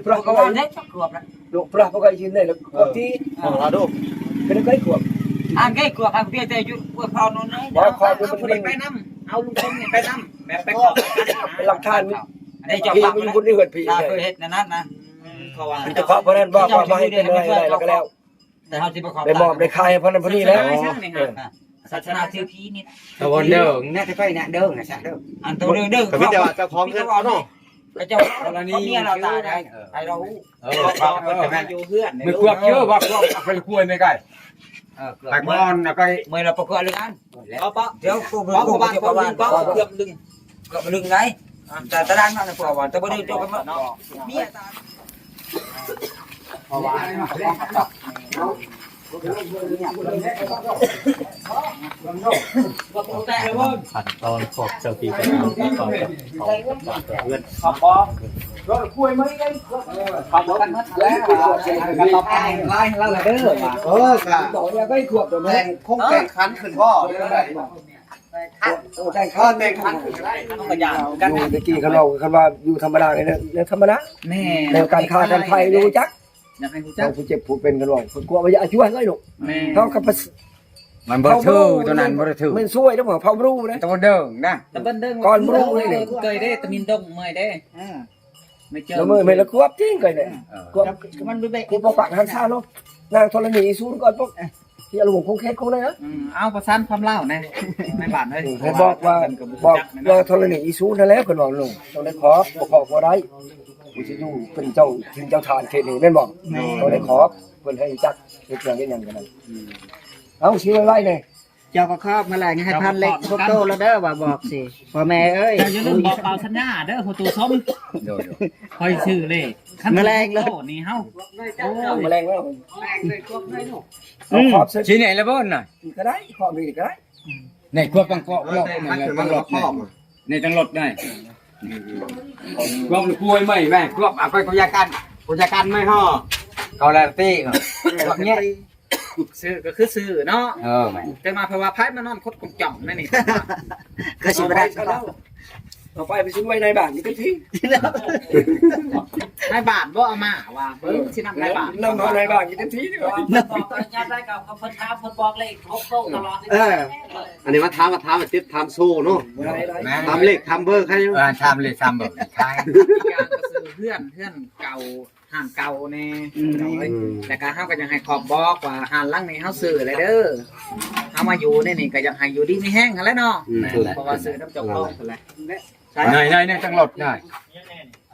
ປປະເຂົາໄວ້ ເດ້ ຄວບລະ ລູກປະເຂົາໄວ້ຢູ່ໃນລະຄວບທີ່ ເອີ ເອົາດູ ເປັນໄດ້ຄວບ ອ່ານໄດ້ຄວບ ຫາກພຽງແຕ່ຢູ່ອວຍພອນໂນ່ນເລີຍ ບໍ່ຄວບ ເອົາຜູ້ໃດໄປນຳ ເອົາລຸງຄົນນີ້ໄປນຳ ແບບໄປຄວບ ເປັນຫຼັກຖານ ອັນນີ້ເຈົ້າພາກ ທີ່ມັນຢູ່ໃນເຮືອນພີ່ ເຄີຍເຮັດແນວນັ້ນນະ ເຂົາວ່າ ມີແຕ່ຄວບເທົ່ານັ້ນ ບອກວ່າມາໃຫ້ເປັນໄດ້ ໄດ້ແລ້ວກໍແລ້ວ ແຕ່ເຮົາຊິບໍ່ຂອບ ໄດ້ມອບໄດ້ຂາຍໃຫ້ພວກນັ້ນພວກນີ້ແລ້ວ ເອີ ສາສະໜາຊື່ຜີນິດ ຕາວັນເດີງ ແນ່ແຕ່ໄປແນ່ເດີງນະຊະເດີງ ອັນໂຕເດີງເດີງ ກໍມີແຕ່ວ່າເຈົ້າຂອງເຮືອນເນາະ ກໍເຈົ້າ ກໍລະນີ ເມຍລາວຕາຍໄດ້ ເອີ ໃຫ້ລາວຮູ້ ເອີ ເອີ ແຕ່ແມ່ນຢູ່ເຮືອນ ມື້ຄວບເຈີວ່າຄວບເອົາໄປລະຄວຍແມ່ໄກ່ ເອີ ແຕ່ກ່ອນນະໄກ່ ເມື່ອລາວປະກວດເລື່ອງງານ ເອົາປະ ດຽວ ເອົາປະບານ ເອົາປະບານ ເອົາເຄື່ອງດຶງ ເກືອບມາດຶງໄດ້ ແຕ່ຕາດານມານະ ເພື່ອວ່າ ແຕ່ບໍ່ໄດ້ຕົວກັນໝົດ ເມຍຕາຍ ຂັ້ນຕອນຂອງເຈົ້າທີ່ຈະນຳເຂົ້າເຮືອນ ເອີ ກະ ແຕ່ງ ຄົງແຕ່ງຂັນຂຶ້ນບໍ່ ເອີ ແຕ່ງຂັນຂຶ້ນກໍໄດ້ ເຮົາກໍຢ່າງກັນ ຢູ່ແຕ່ກີ້ຄັນເວົ້າ ຄັນວ່າຢູ່ທຳມະດານີ້ນະ ທຳມະດາ ແມ່ນ ແນວການຄ້າການຂາຍຮູ້ຈັກ ຢາກໃຫ້ຮູ້ຈັກ ເຮົາຜູ້ເຈັບຜູ້ເປັນກັນເວົ້າ ເພິ່ນກົວວ່າຢາກອາຍຸໃຫ້ເນາະ ແມ່ນ ເຮົາກໍ ມັນບໍ່ຖືກ ຕົວນັ້ນບໍ່ໄດ້ຖືກ ແມ່ນຊ່ວຍເດ້ ເຮົາບໍ່ຮູ້ນະ ຕາວັນເດີງນະ ຕາວັນເດີງ ກ່ອນບໍ່ຮູ້ເດ້ ເຄີຍເດ້ ຕາມິນດົງເມື່ອຍເດ້ ເອີ ແລ້ວເມື່ອຍແມ່ນລະຄວບຈິງໄກແຫຼະ ເອີ ຄວບ ມັນບໍ່ແບກ ຄືບໍ່ປາກຫັນຊາເນາະ ນາງທໍລະນີອີສູນກ່ອນພວກ ທີ່ອາລົມຄົງແຂງຄົງໄດ້ນະ ອືມ ເອົາປະສານຄວາມລາວແດ່ ໃນບ້ານເອີຍ ໃຫ້ບອກວ່າ ບອກນາງທໍລະນີອີສູນຫັ້ນແຫຼະ ເພິ່ນເວົ້າໂລດ ຕ້ອງໄດ້ຂອບ ບໍ່ຂອບບໍ່ໄດ້ ຜູ້ຊິຢູ່ເປັນເຈົ້າຖິ່ນເຈົ້າຖານເຂດນີ້ແມ່ນບໍ່? ແມ່ນ ຕ້ອງໄດ້ຂອບ ເພິ່ນໃຫ້ຈັກເຮັດຫຍັງເຮັດຫຍັງກັນນັ້ນ ອືມ ເອົາ ຊິໄວໆແດ່ ເຈົ້າກໍຂອບມາແລງໃຫ້ພັນເລັກ ເຈົ້າກໍຂອບ ພວກໂຕແລ້ວເດີ ວ່າບອກຊິ ພໍ່ແມ່ເອີຍ ເຈົ້າຢ່າລືມບອກກ່າວສັນຍາເດີ ຜູ້ໂຕຊົມ ໂດຍໆ ຂ້ອຍຊື່ເລກ ຄັນມາແລງແລ້ວ ໂຕນີ້ເຮົາ ໂອ້ຍ ມາແລງແລ້ວ ອືມ ຂອບຊິ ຊິແນ່ລະບໍ່ນະ ກໍໄດ້ ຂອບນີ້ກໍໄດ້ ອືມ ນີ້ພວກບັງເກາະ ເອີ ເລາະ ເອີ ນີ້ບັງເກາະ ນີ້ ນີ້ຕັ້ງລົດໄດ້ ອືມ ພວກກາຍໃໝ່ແມ່ ພວກເອົາໄປພະຍາການ ພະຍາການໃໝ່ຫໍ່ ເຂົາແລ້ວຕິ ພວກເນີ້ຍ ຊື່ກໍຄືຊື່ເນາະ ເອີ ແມ່ນ ແຕ່ມາເພາະວ່າໃຜມານອນຄົດກົງຈ່ອມໃນນີ້ ກໍຊິບໍ່ໄດ້ ເອົາໄປ ໄປຊິໄວ້ໃນບ້ານນີ້ເຕັມທີ່ ນາຍບ້ານບໍ່ເອົາມາວ່າ ເບິ່ງຊິນຳນາຍບ້ານ ນຳເອົານາຍບ້ານນີ້ເຕັມທີ່ດີກວ່າ ບອກຕອນຍາມໃດກໍເພິ່ນຖາມ ເພິ່ນບອກເລກຫົກໂຕຕະຫຼອດ ເອີ ອັນນີ້ມາຖາມ ມາຖາມ ມາຕິດຖາມໂຊເນາະ ແມ່ນ ຖາມເລກຖາມເບີໃຄຢູ່ ເອີ ຖາມເລກຖາມເບີ ຂາຍ ອີກຢ່າງກໍຊື້ເຮືອນ ເຮືອນເກົ່າ ຮ້ານເກົ່າແນ່ ອືມ ແລ້ວກໍເຮົາກໍຢາກໃຫ້ຂອບບອກວ່າຮ້ານຫຼັງນີ້ເຮົາຊື້ແລ້ວເດີ ເຮົາມາຢູ່ໃນນີ້ກໍຢາກໃຫ້ຢູ່ດີມີແຮງຫັ້ນແຫຼະເນາະ ອືມ ເພາະວ່າຊື້ນຳເຈົ້າຂອງຫັ້ນແຫຼະ ໃນ ໃນ ໃນ ໃນ ໃນ ໃນ ໃນ ໃນ ໃນ ໃນ ໃນ ໃນ ໃນ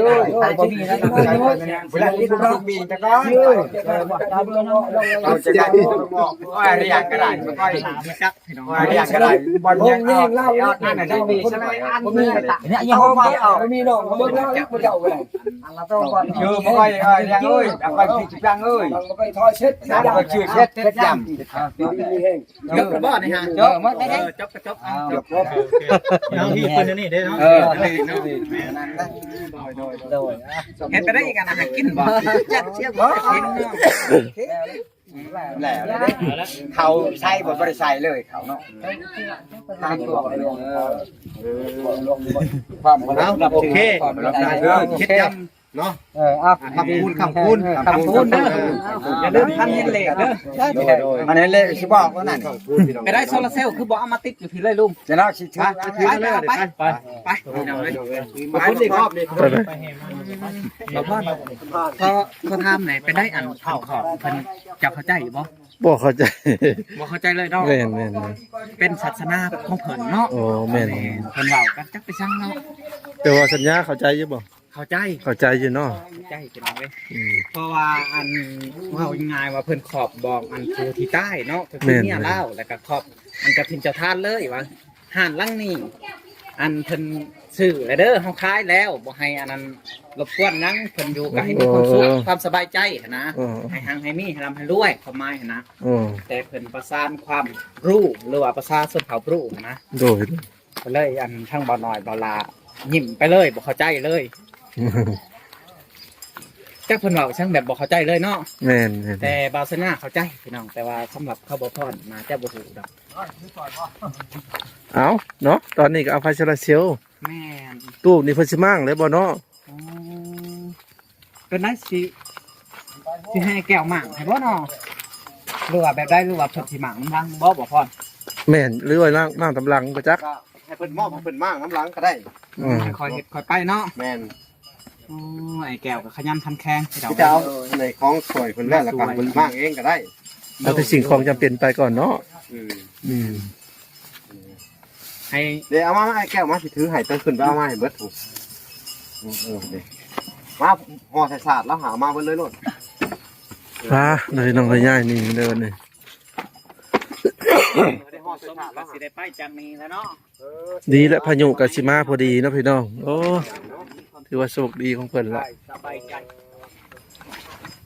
ບໍ່ມີນະ ເວລາກິນບໍ່ມີແຕ່ກໍເອົາຈະໄດ້ບໍ່ ວ່າຮຽນກໍໄດ້ ບໍ່ຄ່ອຍ ວ່າຮຽນກໍໄດ້ ບໍ່ຮຽນກໍໄດ້ ອັນນັ້ນນະ ບໍ່ມີ ບໍ່ມີ ບໍ່ມີນ້ອງ ບໍ່ເບິ່ງແລ້ວ ເຈົ້າກໍໄດ້ ເອີ ບໍ່ຄ່ອຍ ເອີ ຮຽນເອີຍ ບໍ່ຄ່ອຍຄິດຈັງເອີຍ ບໍ່ຄ່ອຍທອຍເຊັດ ບໍ່ຄ່ອຍຊື່ເຊັດ ເຊັດຢຳ ຈົບແລ້ວບໍ່ນີ້ຮະ? ເອີ ໝົດແລ້ວເດ້ ເອີ ຈົບກໍຈົບ ເອົາ ຈົບ ເອົາ ພີ່ເພິ່ນອັນນີ້ເດ້ເນາະ ເອີ ໂດຍ ໂດຍ ເຮັດໄປໄດ້ອີກອັນນະ ຫາກິນບໍ່? ຈັກເສຍບໍ່ ແລ້ວເດ້ ເຂົ້າໃສ່ບໍ່? ບໍ່ໄດ້ໃສ່ເລີຍເຂົ້າເນາະ ເອີ ຄວາມເອົາ ໂອເຄ ເຮັດຢຳ ເນາະ ເອີ ເອົາ ອ່ະ ຄຳຄູນ ຄຳຄູນ ເອີ ຄຳຄູນເດີ ຢ່າລືມພັນເຫັນເລກເດີ ໂດຍ ໂດຍ ພັນເຫັນເລກຊິບອກວ່ານັ້ນ ໄປໄດ້ໂຊລາເຊວຄືບໍ່ເອົາມາຕິດຢູ່ພີ້ເລີຍລຸງ ຈະເນາະ ຊິຖື ໄປ ໄປ ໄປ ໄປ ພີ່ນ້ອງເອີຍ ໄປ ໄປ ໄປ ບໍ່ພໍ ຂໍ ຂໍຖາມແດ່ ໄປໄດ້ອັນ ອັນຂອບເພິ່ນ ເຈົ້າເຂົ້າໃຈຢູ່ບໍ່? ບໍ່ເຂົ້າໃຈ ບໍ່ເຂົ້າໃຈເລີຍເນາະ ແມ່ນໆ ເປັນສາສະໜາຂອງເພິ່ນເນາະ ໂອ້ ແມ່ນ ແມ່ນ ເພິ່ນເວົ້າກັນຈັກໄປຊັງເນາະ ແຕ່ວ່າສັນຍາເຂົ້າໃຈຢູ່ບໍ່? ເຂົ້າໃຈ ເຂົ້າໃຈຢູ່ເນາະ ເຂົ້າໃຈພີ່ນ້ອງເອີຍ ອືມ ເພາະວ່າອັນ ເວົ້າງ່າຍໆວ່າເພິ່ນຂອບບອກອັນຜູ້ທີ່ຕາຍເນາະ ກໍຄືເມຍລາວ ແລ້ວກໍຂອບອັນເຈົ້າຖິ່ນເຈົ້າຖານເລີຍວ່າ ຮ້ານຫຼັງນີ້ ອັນເພິ່ນຊື້ແລ້ວເດີ ເຮົາຂາຍແລ້ວ ບໍ່ໃຫ້ອັນນັ້ນລົບກວນຫຍັງ ເພິ່ນຢູ່ກໍໃຫ້ມີຄວາມສຸກ ຄວາມສະບາຍໃຈຫັ້ນນະ ໃຫ້ຮັ່ງໃຫ້ມີ ໃຫ້ລ່ຳໃຫ້ລວຍ ຄວາມໝາຍຫັ້ນນະ ແຕ່ເພິ່ນປະສານຄວາມຮູ້ ຫຼືວ່າປະຊາຊົນເຜົ່າບຣູຫັ້ນນະ ໂດຍ ກໍເລີຍອັນທາງບ່າວນ້ອຍບ່າວຫຼ້າຍິ້ມໄປເລີຍ ບໍ່ເຂົ້າໃຈເລີຍ ຈັກເພິ່ນເວົ້າຫຍັງແບບບໍ່ເຂົ້າໃຈເລີຍເນາະ ແມ່ນໆ ແຕ່ບ່າວຊະນາເຂົ້າໃຈພີ່ນ້ອງ ແຕ່ວ່າສຳລັບເຂົາບໍ່ພອນໜ້າຈະບໍ່ຮູ້ດອກ ເອົາເນາະ ຕອນນີ້ກໍເອົາໄຟໂຊລາເຊວ ແມ່ນ ຕູບນີ້ເພິ່ນຊິມ້າງແລ້ວບໍ່ເນາະ? ອືມ ເປັນໄດ ຊິ ຊິໃຫ້ແກ້ວມ້າງໃຫ້ບໍ່ເນາະ ຫຼືວ່າແບບໃດ ຫຼືວ່າເພິ່ນຊິມ້າງນຳຫຼັງບໍ່ ບ່າວພອນ? ແມ່ນ ຫຼືວ່າມ້າງ ມ້າງຕາມຫຼັງບໍ່ຈັກ ກໍໃຫ້ເພິ່ນມອບໃຫ້ເພິ່ນມ້າງນຳຫຼັງກໍໄດ້ ອືມ ຄ່ອຍເຮັດຄ່ອຍໄປເນາະ ແມ່ນ ໂອ້ ອ້າຍແກ້ວກໍຂະຫຍັນຂັນແຂງ ຊິເອົາໃນຂອງຊ່ວຍເພິ່ນແລ້ວ ແລ້ວກໍເພິ່ນມ້າງເອງກໍໄດ້ ເອົາແຕ່ສິ່ງຂອງຈຳເປັນໄປກ່ອນເນາະ ອືມ ອືມ ໃຫ້ ເດ ເອົາມາ ອ້າຍແກ້ວມາ ຊິຖືໃຫ້ ຕ້ອງຂຶ້ນໄປເອົາມາໃຫ້ເບິດ ເອີ ເດ ມາຫໍ່ໃສ່ສາດແລ້ວຫາມາເບິດເລີຍໂລດ ມາ ເດີ ນ້ອງໄດ້ຍ້າຍໜີເດີນີ້ ເດີ ຫໍ່ໃສ່ສາດແລ້ວ ຊິໄດ້ໄປຈາກນີ້ແລ້ວເນາະ ເອີ ດີແລ້ວ ພາຍຸກໍຊິມາພໍດີເນາະພີ່ນ້ອງ ໂອ້ ຖືວ່າໂຊກດີຂອງເພິ່ນລະ ສະບາຍໃຈ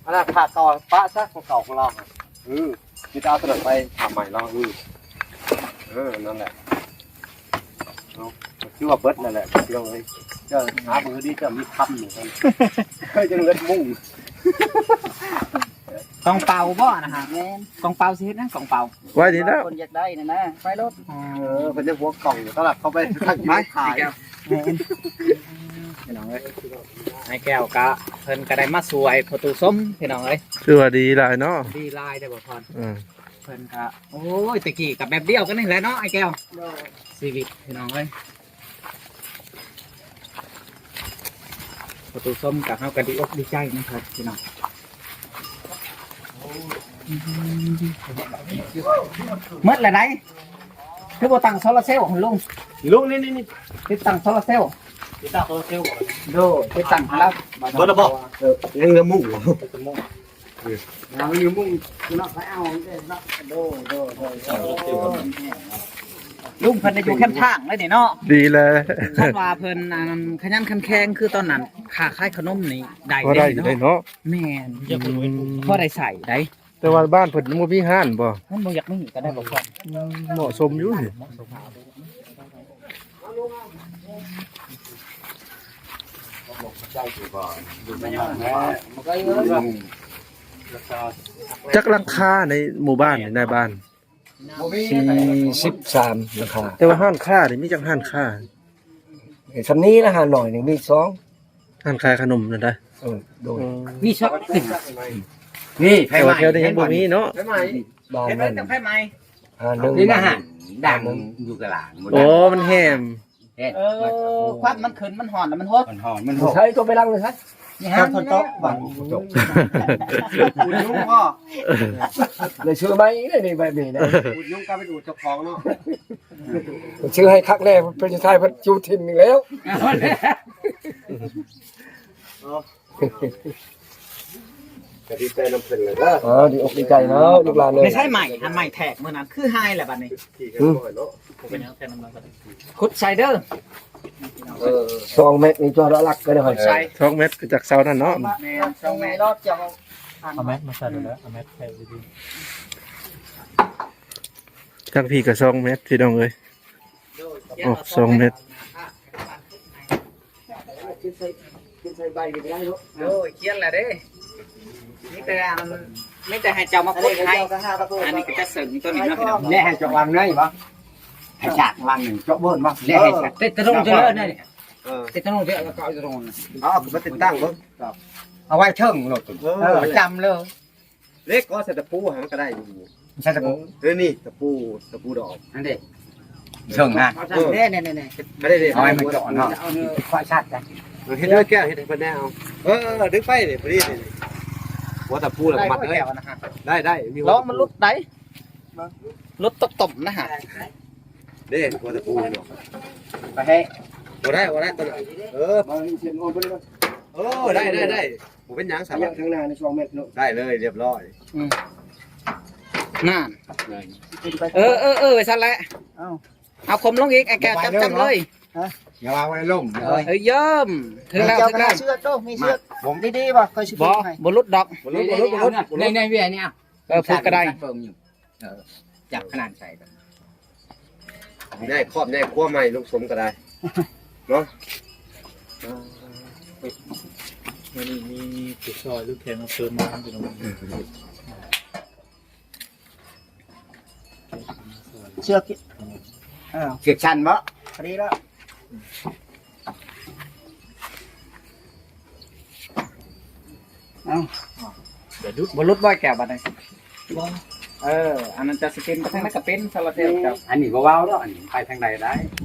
ອັນນັ້ນຜ້າເກົ່າປະຊະ ຂອງເກົ່າຂອງລາວ ເອີ ມີແຕ່ເອົາຕົວນັ້ນໄປຜ້າໃໝ່ລາວ ເອີ ເອີ ນັ້ນແຫຼະ ເອົາ ຄືວ່າເບິດນັ້ນແຫຼະ ພີ່ນ້ອງເອີຍ ເຈົ້າຫາເບິ່ງດີ ເຈົ້າມີຄຳຢູ່ ເຈົ້າເລີດມຸ້ງ ກອງເປົ່າບໍ່ນະຮະ? ແມ່ນ ກອງເປົ່າຊິເຮັດຫຍັງ ກອງເປົ່າ ໄວ້ນີ້ແລ້ວ ຄົນຢາກໄດ້ນັ້ນນະ ໄປໂລດ ເອີ ເພິ່ນຍັງຫົວກ່ອງຢູ່ ຕະຫຼາດເຂົ້າໄປ ໄປຂາຍ ແມ່ນ ພີ່ນ້ອງເອີຍ ອ້າຍແກ້ວກະ ເພິ່ນກະໄດ້ມາຊ່ວຍພໍ່ຕູ້ສົມ ພີ່ນ້ອງເອີຍ ຖືວ່າດີຫຼາຍເນາະ ດີຫຼາຍເດ້ບໍ່ພອນ ເອີ ເພິ່ນກະ ໂອ້ຍ ແຕ່ກີ້ກະແບບດຽວກັນນີ້ແຫຼະເນາະ ອ້າຍແກ້ວ ໂດຍ ຊີວິດ ພີ່ນ້ອງເອີຍ ປະຕູຊົມກັບເຮົາກໍດີອົກດີໃຈນຳເພິ່ນພີ່ນ້ອງ. ໝົດແລ້ວໃດ໋ ຄືບໍ່ຕັ້ງໂຊລາເຊວ ລຸງ? ລຸງ ນີ້ໆໆ ຕິດຕັ້ງໂຊລາເຊວ ຕິດຕັ້ງໂຊລາເຊວ ໂດຍ ຕິດຕັ້ງແລ້ວ ເບິດແລ້ວບໍ່? ເອີ ຍັງເຫຼືອມຸ້ງ ຍັງເຫຼືອມຸ້ງເນາະ ໄປເອົາເນາະ ໂດຍ ໂດຍ ໂດຍ. ລຸງເພິ່ນໄດ້ຢູ່ແຄມທາງເລີຍນີ້ເນາະ. ດີແລ້ວ ຄັນວ່າເພິ່ນ ອັນ ຂະຫຍັນຂັນແຂງຄືຕອນນັ້ນ ຄ້າຂາຍຂະໜົມນີ້ໄດ້ ພໍໄດ້ຢູ່ເດເນາະ. ແມ່ນ ອືມ ພໍໄດ້ໃຊ້ໄດ້. ແຕ່ວ່າບ້ານເພິ່ນຍັງບໍ່ມີຮ້ານບໍ່? ມັນບໍ່ຢາກມີກໍໄດ້ບໍ່ພອນ. ອືມ ເໝາະສົມຢູ່ນີ້. ຈັກຫຼັງຄາໃນໝູ່ບ້ານນີ້ ນາຍບ້ານ? ສີ່ສິບສາມຫຼັງຄາ. ແຕ່ວ່າຮ້ານຄ້ານີ້ມີຈັກຮ້ານຄ້າ? ເອີ ສ່ຳນີ້ລະ ຮ້ານນ້ອຍນີ້ມີສອງ ຮ້ານຂາຍຂະໜົມນັ້ນໄດ໋. ເອີ ໂດຍ ອືມ ມີສອງ. ນີ້ໄຟໄໝ້ ແຖວນີ້ຍັງບໍ່ມີເນາະ. ໄຟໄໝ້ ບ້ານນັ້ນ ເຮັດໄວ້ແຕ່ໄຟໄໝ້. ອ່າ ນີ້ນະ ຮ້ານດັງຢູ່ຕະຫຼາດ. ໂອ້ ມັນແຮມ. ເອີ ຄວັນມັນຂຶ້ນ ມັນຮ້ອນ ມັນຫົດ ມັນຮ້ອນ ມັນຫົດ. ໃສ່ຕົວໄປຫຼັງເລີຍຊະ. ນີ້ຫາ ຝົນຕົກ ຫວັງຝົນຕົກ ອຸດຍຸງບໍ່? ໄດ້ຊື້ໃໝ່ເດ້ນີ້ ແບບນີ້ນະ. ອຸດຍຸງກໍເປັນອຸດເຈົ້າຂອງເນາະ. ຊື້ໃຫ້ຄັກແນ່ ເພິ່ນຊິຖ່າຍ ເພິ່ນຈູດຖິ້ມອີກແລ້ວ. ກໍດີໃຈນຳເພິ່ນແຫຼະເດີ. ອໍ ດີອົກດີໃຈເນາະ ລູກຫຼານເອີຍ. ໄດ້ໃຊ້ໄມ້ ອັນໄມ້ແທກມື້ນັ້ນຄືຫາຍແລ້ວບັດນີ້. ອືມ ເປັນຫຍັງແທກນຳມັນ ຂຸດໃສ່ເດີ. ເອີ ສອງແມັດນີ້ຈອດຫຼັກໆ ກໍໄດ້. ໃສ່ສອງແມັດກໍຈາກເສົານັ້ນເນາະ. ແມ່ນ ສອງແມັດ. ເອົາແມັດມາໃສ່ແລ້ວ ເອົາແມັດໃສ່ດີໆ. ທາງພີ້ກໍສອງແມັດ ພີ່ນ້ອງເອີຍ. ໂອ້ ສອງແມັດ. ໂດຍ ຂຽນແລ້ວເດ້. ມີແຕ່ອັນ ມີແຕ່ໃຫ້ເຈົ້າມາຂຸດໃຫ້. ອັນນີ້ກໍຈະເສີງຕົວນີ້ເນາະ ພີ່ນ້ອງ. ແລະໃຫ້ເຈາະວາງໃນບໍ່? ໃຫ້ຈາກວາງໜຶ່ງ ເຈາະເບິ່ງບໍ່? ແລະໃຫ້ ເອີ ຕິດຕະລົງເທື່ອເລີຍນີ້. ເອີ ຕິດຕະລົງເທື່ອ ແລ້ວກໍເອົາຕະລົງ. ເອົາ ເອົາຂຶ້ນມາຕິດຕັ້ງເບິ່ງ. ເອົາໄວ້ເທິງໂລດ. ເອີ ປະຈຳເລີຍ. ເຫຼັກກໍໃສ່ຕະປູຫັ້ນມັນກໍໄດ້ຢູ່. ໃສ່ຕະປູ. ເອີ ນີ້ຕະປູ ຕະປູດອກ. ອັນເດ້ ເຊິ່ງນະ. ເອີ ເດ້ໆໆໆ. ອັນເດ້ໆ. ເອົາໃຫ້ມັນເຈາະເນາະ. ເອີ ເຮັດດ້ວຍແກ້ວ ເຮັດໃຫ້ເພິ່ນແດ່ເອົາ. ເອີ ດຶງໄປນີ້ ພໍດີນີ້. ຫົວຕະປູແລ້ວກໍມັດເລີຍ. ໄດ້ໆ ມີຫົວຕະປູ. ລອງມັນຫຼຸດໄດ໋. ຫຼຸດຕົກຕົມນະຫະ. ເດ້ ຫົວຕະປູເນາະ. ໄປໃຫ້ ບໍ່ໄດ້ ບໍ່ໄດ້ຕົວນັ້ນ. ເອີ ເອີ ໄດ້ໆໆ. ບໍ່ເປັນຫຍັງ ທາງໜ້ານີ້ສອງແມັດເນາະ. ໄດ້ເລີຍ ຮຽບຮ້ອຍ. ອືມ ນັ້ນ. ເອີໆໆ ໄປຊັ້ນແຫຼະ. ເອົາ ເອົາຂົມລົງອີກ ໄອ້ແກ້ວ ຈັບໆເລີຍ. ຢ່າວາງໄວ້ລົ້ມເດີ. ເອີ ເຢີ້ມ ຖືແລ້ວ ຖືແລ້ວ. ເຊືອກໂຕ ມີເຊືອກດີໆບໍ່? ຂ້ອຍຊິ ບໍ່ ບໍ່ຫຼຸດດອກ. ບໍ່ຫຼຸດ ບໍ່ຫຼຸດ ບໍ່ຫຼຸດ. ໃນ ໃນເວຍນີ້. ເອີ ຜູກກໍໄດ້. ເອີ ຈັບຂະໜາດໃສ່ ໄດ້ຄອບ ໄດ້ຄົວໃໝ່ ລູກສົມກໍໄດ້ເນາະ. ມື້ນີ້ມີຜູ້ຊ່ອຍ ຫຼື ແຂກຮັບເຊີນມາ ພີ່ນ້ອງ. ເຊືອກ ເອີ ເຊືອກສັ້ນບໍ່? ພໍດີແລ້ວ. ເອົ້າ ບໍ່ຫຼຸດບໍ່ແກ້ວບັດນີ້. ບໍ່ ເອີ ອັນນັ້ນຈະສະເປັນໄປທາງໃດກໍເປັນ ສາລະເທວເຈົ້າ. ອັນນີ້ບໍ່ເວົ້າດອກ ອັນນີ້ໄປທາງໃດໄດ້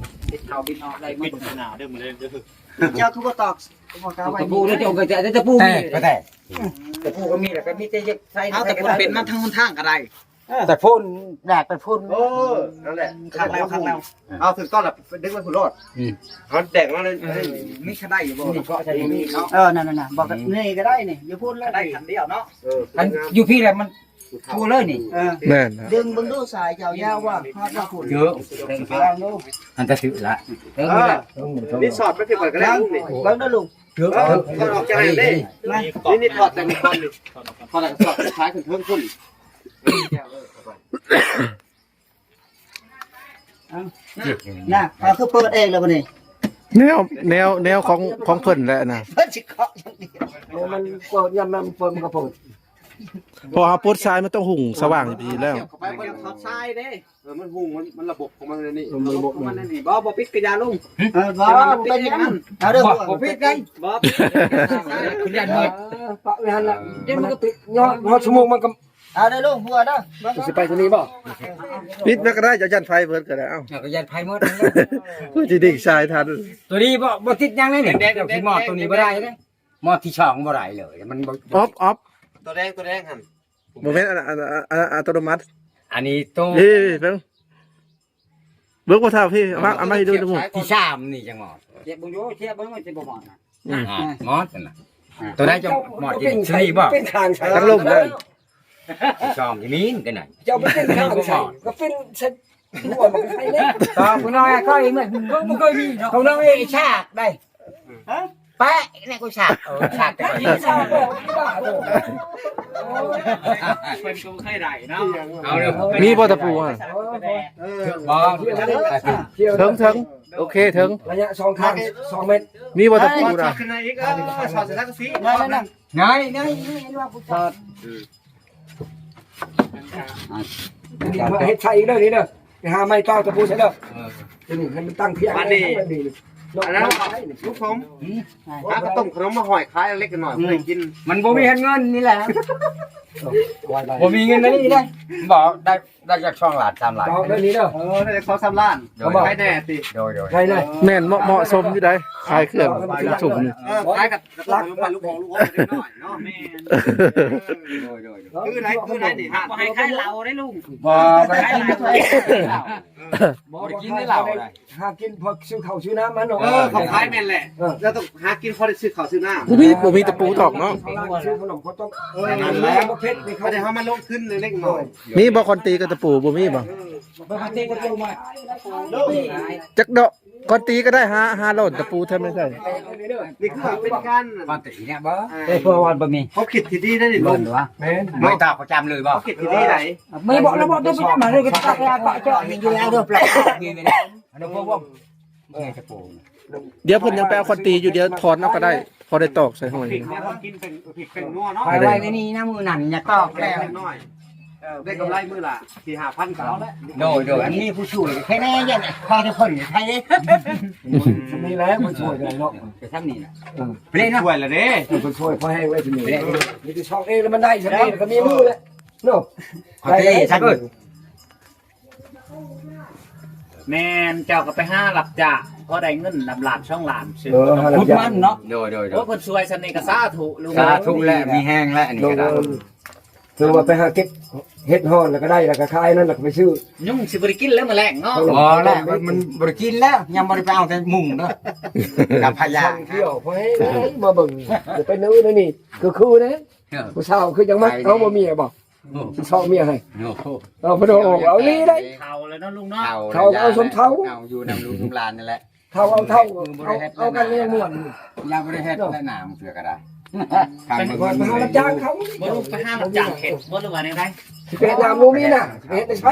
ບິດເຂົ້າບິດອອກໄດ້ໝົດ. ເຈົ້າຄືບໍ່ຕອກ ຕະປູເດີ ເຈົ້າກໍຈະໄດ້ຕະປູ ແຕກກໍແຕກ. ຕະປູກໍມີແລ້ວ ກໍມີແຕ່ຢາກໃສ່ ເອົາຕະປູເປັນມາທາງຫົນທາງກໍໄດ້. ເອີ ແຕ່ພຸ້ນ ແບກໄປພຸ້ນ. ເອີ ນັ້ນແຫຼະ ຄັກແລ້ວ ຄັກແລ້ວ. ເອົາຖືກຕ້ອງລະ ດຶງໄປພຸ້ນໂລດ. ອືມ ເອົາແດກມາເລີຍ. ເອີ ມີຂະໄດຢູ່ບໍ່? ນີ້ເກາະໃສ່ນີ້ເນາະ. ເອີ ນັ້ນໆໆ ບໍ່ ນີ້ກໍໄດ້ນີ້ ຢູ່ພຸ້ນເລີຍ ໄດ້ຄັນດຽວເນາະ. ເອີ ຄັນຢູ່ພີ້ແລ້ວມັນທົ່ວເລີຍນີ້. ເອີ ແມ່ນ ດຶງເບິ່ງດູ ສາຍເຈົ້າຍາວບໍ່ ຮອດບໍ່ພຸ້ນ. ເຈີ ລອງດູ ອັນຕະຖືລະ. ເອີ ນີ້ສອດໄປພີ້ກ່ອນກໍໄດ້. ເບິ່ງເດີລຸງ. ເອີ ຖອດອອກຈາກນັ້ນເດ້. ນີ້ ນີ້ຖອດແຕ່ມັນກ່ອນນີ້ ຖອດແລ້ວກໍສອດຂາຍຂຶ້ນເທິງພຸ້ນ. ເອົ້າ ນະ ເອົາ ຄືເປີດເອງແລ້ວບັດນີ້. ແນວ ແນວ ແນວຂອງ ຂອງເພິ່ນແຫຼະນະ. ເພິ່ນຊິເຄາະຢ່າງດຽວ. ໂອ້ ມັນເປີດ ຍາມມັນເປີດ ມັນກໍເປີດ. ເພາະວ່າເຮົາປົດຊາຍ ມັນຕ້ອງຫຸງສະຫວ່າງຢູ່ພີ້ແລ້ວ. ເຂົ້າໄປເບິ່ງເຂົາຊາຍເດ້. ເອີ ມັນຫຸງ ມັນ ມັນລະບົບຂອງມັນນີ້. ເອີ ມັນລະບົບຂອງມັນນີ້. ບໍ່ ບໍ່ປິດກໍຢ່າລຸງ. ເອີ ບໍ່ ມັນປິດເອງມັນ. ເອົາເດີ ບໍ່ ບໍ່ປິດໄດ໋. ບໍ່ປິດ ຢ້ານໝົດ. ເອີ ປະໄວ້ຫັ້ນລະ. ເອີ ດຽວມັນກໍປິດ. ຮອດ ຮອດຊົ່ວໂມງມັນກໍ ເອົາເດີລຸງ ຫົວເດີ. ຊິໄປຕົວນີ້ບໍ່? ປິດມັນກໍໄດ້ ເຈົ້າຢ້ານໄຟເບີດກໍໄດ້. ເອົ້າ ເຮົາກໍຢ້ານໄຟໝົດ. ເພື່ອຊິດຶງສາຍທັນ. ຕົວນີ້ບໍ່ ບໍ່ຕິດຫຍັງເລີຍນີ້. ເຈົ້າຊິມອດຕົວນີ້ບໍ່ໄດ້ເດ້. ມອດທີສອງບໍ່ໄດ້ເລີຍ ມັນບໍ່ ອອບ ອອບ ຕົວແດງ ຕົວແດງຫັ້ນ. ບໍ່ແມ່ນ ອັນ ອັນ ອັນ ອັນ ອັນອັດຕະໂນມັດ. ອັນນີ້ໂຕ ເອີ ເບິ່ງ ເບິ່ງບໍ່ເທົ່າພີ້ ເອົາມາ ເອົາມາໃຫ້ດູ ທີສາມນີ້ຈັ່ງໝອດ. ສຽບເບິ່ງຢູ່ ສຽບເບິ່ງມັນຊິບໍ່ໝອດນະ. ອືມ ອ່າ ໝອດນັ້ນນະ. ອ່າ ຕົວໃດຈະໝອດກິນ ຊິນີ້ບໍ່? ເປັນຂ້າງໃສ່ ທັງລົມເລີຍ. ຊ່ອງທີ່ມີນກັນນະ ເຈົ້າໄປເປັນຂ້າງໃສ່ ກໍເປັນໃສ່ ຫົວມັນໃສ່ເດ້ ຕອບຜູ້ນ້ອຍຂ້ອຍເໝືອນ ກໍບໍ່ເຄີຍມີເນາະ ຜູ້ນ້ອຍເອ ສາກໄດ້ ຮະ ແປະ ນີ້ກູສາກ ເອີ ສາກແຕ່ ສາກບໍ່ ເພິ່ນກໍບໍ່ເຄີຍໄດ້ເນາະ ເອົາເດີ ມີບໍ່ຕະປູຫັ້ນ ເອີ ບໍ່ ເທິງໆ ໂອເຄ ເທິງ ໄລຍະສອງຂ້າງ ສອງເມັດ ມີບໍ່ຕະປູນະ ຂຶ້ນມາອີກ ເອີ ສອດໃສ່ສັງກະສີ ນັ້ນໆ ງ່າຍໆ ນີ້ວ່າຜູ້ຊາຍ ເຮັດໃສ່ອີກເດີນີ້ເດີ ໄປຫາໄມ້ຕໍ່ຕະປູໃສ່ເດີ ເອີ ຕົວນີ້ໃຫ້ມັນຕັ້ງພຽງ ບັດນີ້ ອັນນັ້ນ ລູກຜົມ ຫາກະຕົ້ມຂະໜົມມາຫ້ອຍຂາຍເລັກນ້ອຍ ເພື່ອໃຫ້ກິນ ມັນບໍ່ມີເງິນນີ້ແຫຼະ ບໍ່ມີເງິນອັນນີ້ເດ້ ບໍ່ ໄດ້ ໄດ້ຈັກສອງລ້ານ ສາມລ້ານ ເອົາເດີນີ້ເດີ ເອີ ໄດ້ຈັກສອງສາມລ້ານ ໂດຍ ຂາຍແດ່ຕິ ໂດຍໆ ໄດ້ເລີຍ ແມ່ນ ເໝາະ ເໝາະສົມຢູ່ໃດ ຂາຍເຄື່ອງສຸກນີ້ ເອີ ຂາຍກັບ ລັກ ລູກຂອງລູກຂອງເດັກນ້ອຍເນາະ ແມ່ນ ໂດຍໆ ຄືໃດ ຄືໃດນີ້ ບໍ່ໃຫ້ຂາຍເຫຼົ້າເດ້ລຸງ ບໍ່ ບໍ່ໃຫ້ຂາຍເຫຼົ້າ ບໍ່ໄດ້ກິນເຫຼົ້າໄດ໋ ຫາກິນພໍຊື້ເຂົ້າຊື້ນ້ຳມັນເນາະ ເອີ ເຂົາຂາຍແມ່ນແຫຼະ ເອີ ລາວຕ້ອງຫາກິນພໍໄດ້ຊື້ເຂົ້າຊື້ນ້ຳ ບໍ່ມີ ບໍ່ມີຕະປູຕອກເນາະ ຊື້ຂະໜົມເຂົ້າຕົ້ມ ເອີ ນັ້ນແຫຼະ ບໍ່ເຜັດນີ້ ເຂົາໄດ້ເຮົາມາລົງທຶນເລັກນ້ອຍ ມີບໍ່ຄອນຕີກັບຕະປູ ບໍ່ມີບໍ່ ເອີ ບໍ່ຄອນຕີກັບຕະປູມາ ຈັກດອກ ຄອນຕີກໍໄດ້ ຫາ ຫາໂລນຕະປູແທ້ແມ່ນໃສ່ ນີ້ຄືວ່າເປັນການ ຄອນຕີນີ້ບໍ່ ເອີ ເພາະວ່າບໍ່ມີ ເຂົາຄິດທີ່ດີໄດ໋ນີ້ ບໍ່ ແມ່ນ ບໍ່ຕາປະຈຳເລີຍບໍ່ ເຂົາຄິດທີ່ດີໄດ໋ ມີບໍ່ລະບໍ່ ຕົວປະຈຳມາເລີຍ ກໍຕາກແລ້ວກໍເຈາະນີ້ຢູ່ແລ້ວເດີ ແປະນີ້ແຫຼະ ອັນນັ້ນພວກ ເອີ ຕະປູ ດຽວເພິ່ນຍັງໄປເອົາຄອນຕີຢູ່ ດຽວຖອນເອົາກໍໄດ້ ພໍໄດ້ຕອກໃສ່ຫ້ອຍ ກິນເປັນ ກິນເປັນນົວເນາະ ໄວ້ໃນນີ້ນະ ມື້ນັ້ນຢ່າຕອກແລ້ວ ເອີ ໄດ້ກຳໄລມື້ລະສີ່ຫ້າພັນກໍເອົາແລ້ວ ໂດຍໆ ອັນນີ້ຜູ້ຊ່ວຍແຄ່ແນ່ ຢ່າພາທຸກຄົນໄປເດ້ ນີ້ແຫຼະຜູ້ຊ່ວຍກໍໄດ້ເນາະ ໄປທາງນີ້ລະ ເອີ ໄປເລີຍເນາະ ຊ່ວຍລະເດ້ ເອີ ເພິ່ນຊ່ວຍພໍແຮງໄວ້ທີ່ນີ້ ມີແຕ່ຊອກເອງລະມັນໄດ້ຊະເດ້ ກໍມີມືລະເນາະ ໄປເລີຍຊະ ແມ່ນ ເຈົ້າກໍໄປຫາຮັບຈ້າງ ພໍໄດ້ເງິນນຳລ້ານສອງລ້ານ ເອີ ຫາຮັບຈ້າງ ມັນເນາະ ໂດຍໆໆ ໂອ້ ເພິ່ນຊ່ວຍຊ່ຳນີ້ກໍສາທຸລຸງ ສາທຸແຫຼະ ມີແຮງແຫຼະ ອັນນີ້ກໍໄດ້ ໂດຍ ຖືວ່າໄປຫາເກັບເຫັດຮ້ອນ ແລ້ວກໍໄດ້ ແລ້ວກໍຂາຍນັ້ນ ແລ້ວກໍໄປຊື້ ຍຸງຊິບໍ່ໄດ້ກິນແລ້ວມື້ແລງເນາະ ບໍ່ແລ້ວ ມັນບໍ່ໄດ້ກິນແລ້ວ ຍັງບໍ່ໄດ້ໄປເອົາແຕ່ມຸງເນາະ ກັບພະຍາ ທ່ອງທ່ຽວ ພໍໃຫ້ມາເບິ່ງ ຢ່າໄປເນີນນີ້ ຄືໆເດ້ ເອີ ຜູ້ສາວຄືຈັ່ງມັກ ເອົາບໍ່ເມຍບໍ່ ຊິຊອກເມຍໃຫ້ ໂອ້ໂຫ ເອົາບໍ່ໄດ້ອອກ ເອົາອີ່ຫຼີໄດ໋ ເຖົ້າແລ້ວເນາະລຸງເນາະ ເຖົ້າ ເຖົ້າເອົາສົມເຖົ້າ ເອົາຢູ່ນຳລູກນຳຫຼານນັ້ນແຫຼະ ເຖົ້າເອົາເຖົ້າ ເອົາ ເອົາກັນແລ້ວມ່ວນ ຢ່າບໍ່ໄດ້ເຮັດແລ້ວໜ້າເມືອກະດາຍ ໄປຫາຮັບຈ້າງເຂົາ ບໍ່ໄປຫາຮັບຈ້າງເຮັດບໍ່ ຫຼືວ່າແນວໃດ ຊິໄປເຮັດນາບໍ່ມີນາ ຊິໄປເຮັດໃນໃສ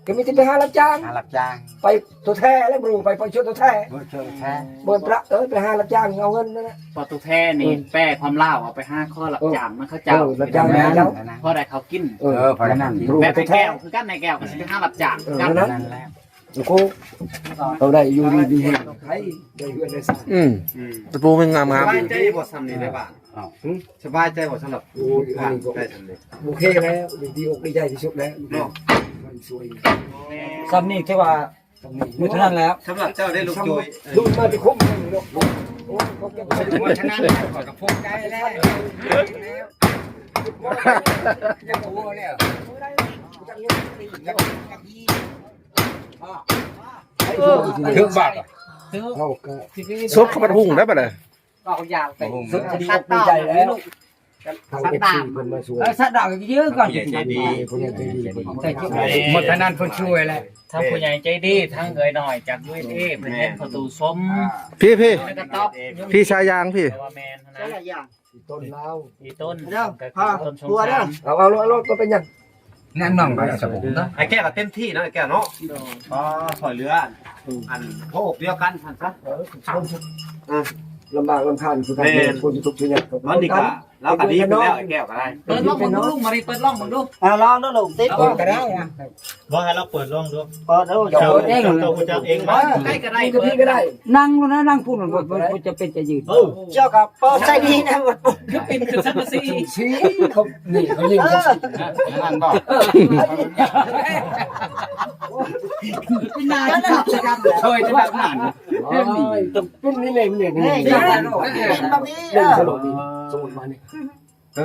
ກໍມີແຕ່ໄປຫາຮັບຈ້າງ ຫາຮັບຈ້າງ ໄປຕົວແທແລ້ວບໍ່ໄປ ໄປຊ່ວຍຕົວແທ ບໍ່ຊ່ວຍຕົວແທ ບໍ່ປະ ເອີ ໄປຫາຮັບຈ້າງເອົາເງິນນັ້ນແຫຼະ ເພາະຕົວແທນີ້ ເອີ ແປຄວາມລາວ ເອົາໄປຫາຂໍຮັບຈ້າງນຳເຂົາເຈົ້າ ເອີ ຮັບຈ້າງນຳເຂົາເຈົ້າ ພໍໄດ້ເຂົາກິນ ເອີ ພໍໄດ້ນຳ ແບບໄອ້ແກ້ວຄືກັນ ໄອ້ແກ້ວກໍຊິໄປຫາຮັບຈ້າງ ເອີ ນັ້ນແຫຼະ ໂອ້ໂຫ ເຮົາໄດ້ຢູ່ດີມີແຮງ ໃຜໄດ້ເຮືອນໄດ້ຊານ ອືມ ອືມ ຕະປູແມ່ນງາມໆ ສະບາຍໃຈບໍ່ຊ່ຳນີ້ໃນບ້ານ ອ້າວ ສະບາຍໃຈບໍ່ສຳລັບຜູ້ຜ່ານໄດ້ຊ່ຳນີ້ ໂອເຄແລ້ວ ດີອົກດີໃຈທີ່ສຸດແລ້ວ ເນາະ ມັນຊ່ວຍ ຊ່ຳນີ້ຖືວ່າ ມື້ເທົ່ານັ້ນແລ້ວ ສຳລັບເຈົ້າໄດ້ລູກໂຈຍ ລຸກມາທີ່ຄຸ້ມເນາະ ໂອ້ຍ ເພາະເກັບໄວ້ ເພາະສະນັ້ນຂ້ອຍກໍພູມໃຈແລ້ວ ຢາກຮູ້ແລ້ວ ຖືກບາດ ເຮົາກໍສົບເຂົ້າບັດຫຸ່ງໄດ້ບັດນີ້ ເວົ້າຍາວໄປ ສຸດທີ່ດີອົກດີໃຈແລ້ວ ທາງເອັຟຊີເພິ່ນມາຊ່ວຍ ເອີ ສັດດອກເຍອະກ່ອນ ຜູ້ໃຫຍ່ໃຈດີ ຜູ້ໃຫຍ່ໃຈດີ ໝົດເທົ່ານັ້ນເພິ່ນຊ່ວຍແຫຼະ ທັງຜູ້ໃຫຍ່ໃຈດີ ທັງເອື້ອຍນ້ອຍຈາກ ຢູເອັສເອ ເພິ່ນເຫັນປະຕູຊົມ ພີ່ ພີ່ ແລ້ວກໍຕອບ ພີ່ຊາຍາງ ພີ່ ວ່າແມ່ນນະ ອີ່ຕົ້ນລາວ ອີ່ຕົ້ນ ເດີ ກໍຄືຕົ້ນສົງສານ ເອົາ ເອົາໂລດ ເອົາໂລດ ບໍ່ເປັນຫຍັງ ແນະນຳໄປສະບົມເນາະ ໄອ້ແກ້ວກໍເຕັມທີ່ເນາະ ໄອ້ແກ້ວເນາະ ກໍຊ່ວຍເຫຼືອ ອັນຫົວອົກດຽວກັນຊັ້ນຊະ ເອີ ຄົນ ເອີ ລຳບາກລຳຄານຄືກັນ ແມ່ນ ຄົນທີ່ທຸກທີ່ຍາກ ມັນດີກວ່າ ລາວກໍດີຂຶ້ນແລ້ວ ໄອ້ແກ້ວກໍໄດ້ ເປີດລອງເບິ່ງດູ ມານີ້ເປີດລອງເບິ່ງດູ ອ່າ ລອງດູລຸງ ຕິດ ເປີດກໍໄດ້ນະ ບໍ່ ໃຫ້ລາວເປີດລອງດູ ເປີດດູ ເຈົ້າ ເຈົ້າຮູ້ຈັກເອງ ເອີ ໃກ້ກໍໄດ້ ໃກ້ກໍໄດ້ ນັ່ງໂລດນະ ນັ່ງພຸ້ນ ບໍ່ ບໍ່ ບໍ່ຈຳເປັນຈະຢືນ ເຈົ້າກໍເປີດໃສ່ນີ້ນະ ຄືປິ່ນຂຶ້ນຊັ້ນມາຊີ້ ຊີ້ເຂົາ ນີ້ເຂົາຍິງ ເອີ ນັ້ນບໍ່ ເອີ ເປັນໜ້າທີ່ກັບໃສ່ກັນ ຊ່ອຍຈະແບບນັ້ນ ໂອ້ຍ ຕ້ອງປິ່ນນີ້ເລີຍ ນີ້ ນີ້ ນີ້ ເອີ ເປັນແບບນີ້ ເອີ ສົມມຸດມານີ້ ເອີ ເອີ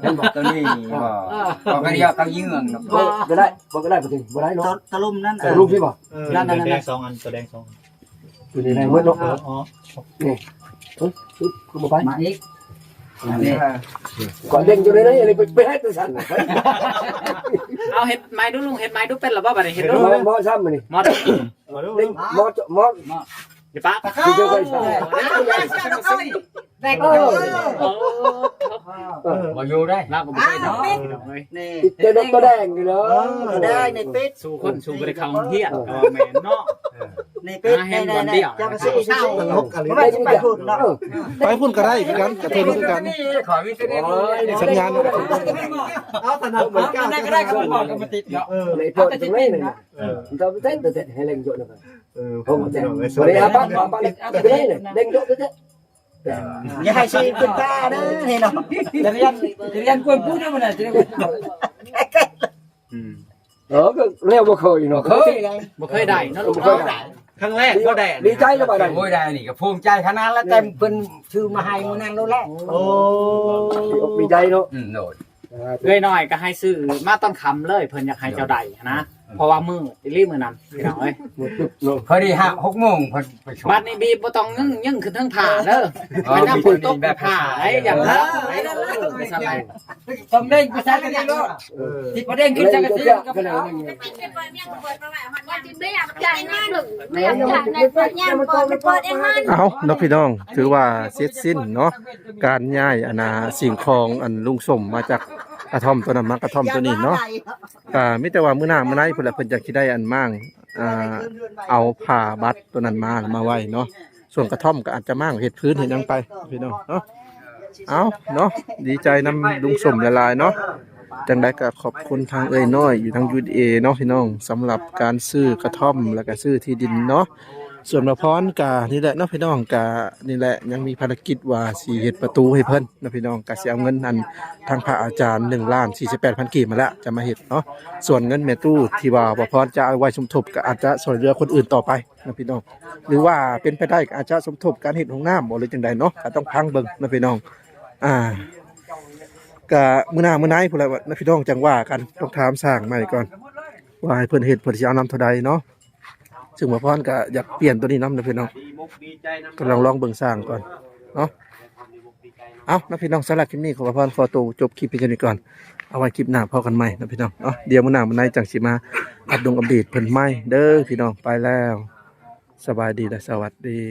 ເຫັນບໍ່ ຕົວນີ້ບໍ່ ເອີ ບໍ່ກໍດຽວເຂົາເຍືອງດອກ ເອີ ບໍ່ໄດ້ ບໍ່ກໍໄດ້ ບໍ່ໄດ້ ບໍ່ໄດ້ເນາະ ຕະ ຕະລຸມນັ້ນ ເອີ ຕະລຸມນີ້ບໍ່ ເອີ ນັ້ນໆໆ ແດງສອງອັນ ຕົວແດງສອງອັນ ຕົວນີ້ໄດ້ໝົດເນາະ ອໍ ອໍ ນີ້ ເອີ ຄືບໍ່ໄປ ມາອີກ ອັນນີ້ ກໍເດັ່ງຢູ່ໃນນັ້ນ ອັນນີ້ໄປ ໄປເຮັດຈັ່ງຊັ້ນ ເອົາເຮັດໃໝ່ດູລຸງ ເຮັດໃໝ່ດູ ເປັນລະບໍ່ບາດນີ້ ເຮັດດູ ເໝາະ ເໝາະຊ້ຳມື້ນີ້ ເໝາະ ເດັ່ງ ເໝາະ ເໝາະ ຢ່າປະ ຄືເຈົ້າໄປ ແດງ ເອີ ເອີ ບໍ່ຢູ່ໄດ້ ລາວກໍບໍ່ເຄີຍເນາະ ນີ້ ຕິດແຕ່ດອກໂຕແດງຢູ່ເນາະ ເອີ ແດງນີ້ປິດ ສູ້ຄົນ ສູ້ບໍ່ໄດ້ເຂົ້າໂຮງຮຽນ ກໍວ່າແມ່ນເນາະ ນີ້ປິດ ຫາແຮງບ່ອນດຽວ ເຈົ້າກໍຊິເຊົາ ບໍ່ແມ່ນຊິໄປພຸ້ນເນາະ ເອີ ໄປພຸ້ນກໍໄດ້ຄືກັນ ກະເທິງຄືກັນ ຂໍມີແຕ່ນີ້ ໂອ້ຍ ສັນຍານ ເອົາຖະໜັດ ເອົາ ເອົາ ກໍໄດ້ ກໍບໍ່ ກໍບໍ່ຕິດເນາະ ເອີ ເອົາແຕ່ຊິຕິດເນາະ ເອີ ເຈົ້າໄປແທ້ແທ້ ໃຫ້ແຮງໂຈະນະ ເອີ ໂອ້ ບໍ່ໄດ້ ບໍ່ໄດ້ ເອົາປະ ເອົາປະ ເອົາແຕ່ເດ້ງໂຈະແທ້ ຢ່າໃຫ້ຊິຂຶ້ນຕາເດີ ນີ້ເນາະ ຈະຮຽນ ຈະຮຽນກວນປູເດີ ບໍ່ໄດ້ ຈະຮຽນກວນປູ ອືມ ເອີ ກໍແນວບໍ່ເຄີຍເນາະ ບໍ່ເຄີຍ ບໍ່ເຄີຍໄດ້ເນາະ ບໍ່ເຄີຍໄດ້ ຄັ້ງແລກບໍ່ໄດ້ ດີໃຈແລ້ວບາດນີ້ ໂອ້ຍ ໄດ້ນີ້ກໍພູມໃຈຂະໜາດລະ ແຕ່ເພິ່ນຊື້ມາໃຫ້ມື້ນັ້ນໂລດແຫຼະ ໂອ້ ດີອົກດີໃຈເນາະ ອືມ ໂດຍ ເອື້ອຍນ້ອຍກໍໃຫ້ຊື້ມາຕອນຄ່ຳເລີຍ ເພິ່ນຢາກໃຫ້ເຈົ້າໄດ້ຫັ້ນນະ ເພາະວ່າມືດອີ່ຫຼີມື້ນັ້ນ ພີ່ນ້ອງເອີຍ ພໍດີຫ້າຫົກໂມງເພິ່ນໄປສົ່ງ ບັດນີ້ບີບບໍ່ຕ້ອງຍຶ່ງ ຍຶ່ງຂຶ້ນເທິງຜ້າເດີ ເອີ ໄປນຳຝົນຕົກ ແບບຜ້າໄດ້ ຢ່າງນັ້ນ ເອີ ຊັ້ນແຫຼະ ຕ້ອງເດ້ງໄປໃສ່ກັນເອງໂລດ ເອີ ຊິບໍ່ເດ້ງຂຶ້ນຈັກກະທີມັນກໍບໍ່ເອົາ ເອົາເນາະພີ່ນ້ອງ ຖືວ່າເສັດສິ້ນເນາະ ການຍ້າຍອັນນ່າສິ່ງຂອງອັນລຸງສົມມາຈາກກະທ່ອມໂຕນັ້ນມາກະທ່ອມໂຕນີ້ເນາະ ກະມີແຕ່ວ່າມື້ໜ້າມື້ໃນພຸ້ນແຫຼະ ເພິ່ນຈັ່ງຊິໄດ້ອັນມ້າງ ອ່າ ເອົາຜ້າບັດໂຕນັ້ນມາ ມາໄວ້ເນາະ ສ່ວນກະທ່ອມກໍອາດຈະມ້າງເຮັດພື້ນເຮັດຫຍັງໄປພີ່ນ້ອງເນາະ ເອົາເນາະ ດີໃຈນຳລຸງສົມຫຼາຍໆເນາະ ຈັ່ງໃດກໍຂອບຄຸນທາງເອື້ອຍນ້ອຍຢູ່ທາງ ຢູເອອີ ເນາະພີ່ນ້ອງ ສຳລັບການຊື້ກະທ່ອມ ແລ້ວກໍຊື້ທີ່ດິນເນາະ ສ່ວນໝໍພອນກະນີ້ແຫຼະເນາະພີ່ນ້ອງ ກະນີ້ແຫຼະ ຍັງມີພາລະກິດວ່າຊິເຮັດປະຕູໃຫ້ເພິ່ນເນາະພີ່ນ້ອງ ກະຊິເອົາເງິນອັນທາງພະອາຈານ ໜຶ່ງລ້ານສີ່ສິບແປດພັນກີບມາແລ້ວ ຈະມາເຮັດເນາະ ສ່ວນເງິນແມ່ຕູ້ທີ່ວ່າໝໍພອນຈະເອົາໄວ້ສົມທົບ ກະອາດຈະຊ່ວຍເຫຼືອຄົນອື່ນຕໍ່ໄປເນາະພີ່ນ້ອງ ຫຼືວ່າເປັນໄປໄດ້ກະອາດຈະສົມທົບການເຮັດຫ້ອງນ້ຳບໍ ຫຼືຈັ່ງໃດເນາະ ກະຕ້ອງຟັງເບິ່ງເນາະພີ່ນ້ອງ ອ່າ ກະມື້ໜ້າມື້ໃນພຸ້ນແຫຼະເນາະພີ່ນ້ອງ ຈັ່ງວ່າກັນ ຕ້ອງຖາມຊ່າງໃໝ່ກ່ອນ ວ່າໃຫ້ເພິ່ນເຮັດ ເພິ່ນຊິເອົານຳເທົ່າໃດເນາະ ຊຶ່ງໝໍພອນກໍຢາກປ່ຽນໂຕນີ້ນຳເນາະພີ່ນ້ອງ ກຳລັງລອງເບິ່ງຊ່າງກ່ອນເນາະ ເອົາເນາະພີ່ນ້ອງ ສຳລັບຄລິບນີ້ ໝໍພອນຂໍໂຕຈົບຄລິບພຽງເທົ່ານີ້ກ່ອນ ເອົາໄວ້ຄລິບໜ້າພໍ້ກັນໃໝ່ເນາະພີ່ນ້ອງເນາະ ດຽວມື້ໜ້າມື້ໃນຈັ່ງຊິມາອັບດົງອັບເດດເພິ່ນໃໝ່ເດີພີ່ນ້ອງ ໄປແລ້ວ ສະບາຍດີ ແລະ ສະຫວັດດີ.